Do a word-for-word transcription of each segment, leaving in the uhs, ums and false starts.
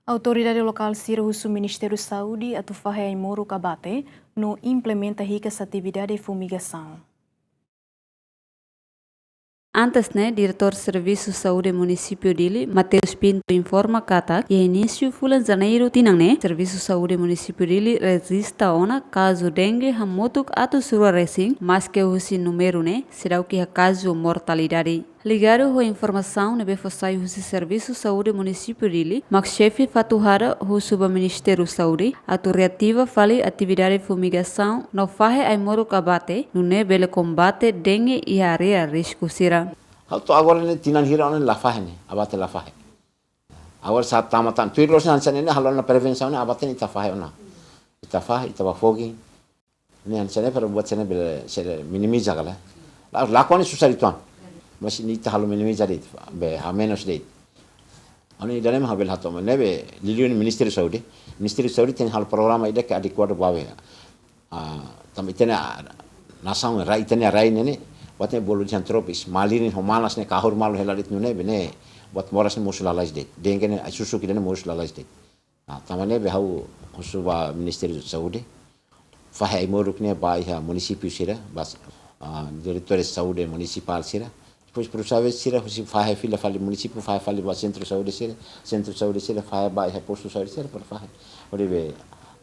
Autoridade lokál sira husu Ministériu Saúde atu fahe ai-moruk abate no implementa hikas atividade fumigasaun. Antes ne'e, Diretór Servisu Saúde Munisípiu Dili, Mateus Pinto, informa katak iha inísiu fulan Janeiru tinan ne'e, Servisu Saúde Munisípiu Dili rejista ona kazu dengue hamutuk atus rua resin, maske husi númeru ne'e seidauk iha kazu mortalidade. Ligadu ho informasaun ne'ebé fó sai husi Servisu Saúde Munisípiu Dili, mak xefe Fatuhada husu ba Ministériu Saúde atu reativa fali atividade fumigasaun no fahe ai-moruk abate, nune'e bele kombate dengue iha área risku sira. Halo to'o agora ne'e tinan hira ona la fahe ne'e, abate la fahe. Agora sá tama tan, tuir loos hanesan ne'e halo ona prevensaun ne'e abate ne'e ita fahe ona. Ita fahe, ita bá fogi. Ne'e hanesan ne'e para buat sira-ne'e bele, sira minimiza kala. La, lakon ne'e susar uitoan. Mas ne'e ita halo minimiza de'it, be hamenus de'it. Ha'u-nia ida-ne'e mak ha'u bele hato'o mai ne'ebé liuliu Ministériu Saúde. Ministériu Saúde tenke halo programa ida ke adekuadu ba be. Ah, tanba ita-nia, ah, nasaun rai, ita-nia rai ne'e ne'e, buat ne'e bolu dehan tropis, malirin ho manas ne'e kahur malu hela de'it nune'e, be ne'e buat moras ne'e mosu lalais de'it. Dengue ne'e, ai-susuk ida-ne'e mosu lalais de'it. Ah, tanba ne'ebé ha'u husu ba Ministériu Saúde, fahe ai-moruk ne'e ba iha munisípiu sira, ba, ah, diretór saúde munisipál sira. Depois, por sua vez, sira husi fahe fila fali munisípiu, fahe fali ba sentru saúde sira, sentru saúde sira fahe ba iha postu saúde sira para fahe. Hodi be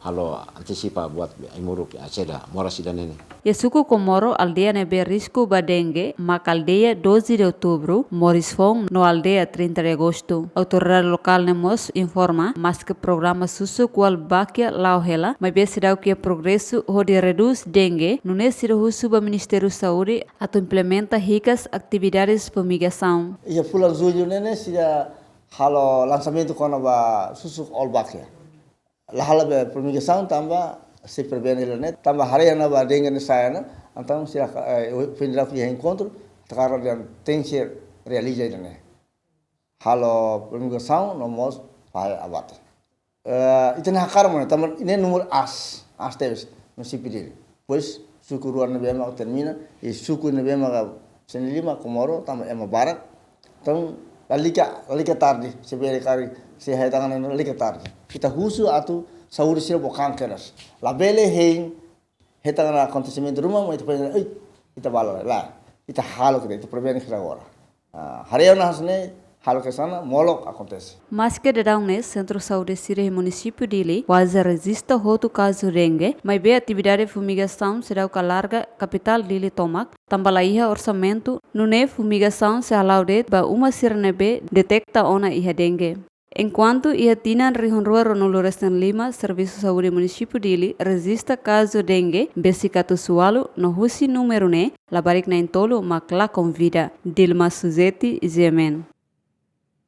halo antisipa buat ai-moruk, ah, saida, moras ida-ne'e ne'e. Iha suku Comoro, aldeia ne'ebé risku ba dengue, mak aldeia doze de Outubro, Moris Foun no aldeia trinta de Agosto. Autoridade lokál ne'e mós informa, maske programa susuk Walbakia la'o hela, maibé seidauk iha progresu hodi redús dengue, nune'e sira husu ba Ministériu Saúde atu implementa hikas atividades fumigasaun. Iha fulan Jullu ne'e ne'e sira halo lansamentu kona-ba susuk Walbakia. La halo be fumigasaun tanba sei prevene hela ne'e, tanba haree ona ba dengue ne'e sai ona, entaun sira, eh, fendraf iha enkontru, hakarak dehan tenke realiza ida-ne'e. Halo fumigasaun no mós fahe abate. Eh, ita-nia hakarak mak ne'e, tanba ne'e númeru aas, aas tebes, munisípiu Dili. Depois, suku rua ne'ebé mak termina, i suku ne'ebé mak sini lima, Comoro, tanba ema barak. Entaun, lalika, lalika tarde, se bele karik, se hetan lalika tarde. Ita husu atu saúde sira bokan kedas. Labele hein, hetan akontesimentu ruma, mas ita pensa, "Ei, ita bá la'o lai." Lae, ita halo kedas, ita prevene kedas agora. Ah, haree ona hanesan ne'e, halo kedas ona, molok akontese. Maske daudaun ne'e, sentru saúde sira iha munisípiu Dili kuaze rejista hotu kazu dengue, maibé atividade fumigasaun seidauk alarga kapitál Dili tomak, tanba la iha orsamentu, nune'e fumigasaun sei hala'o de'it ba uma sira ne'ebé deteta ona iha dengue. Enkuantu iha tinan rihun rua ruanulu resin lima, Servisu Saúde Munisípiu Dili rejista kazu dengue besik atus ualu no husi númeru ne'e, labarik na'in-tolu mak lakon vida. Dilma Suzeti, G M N.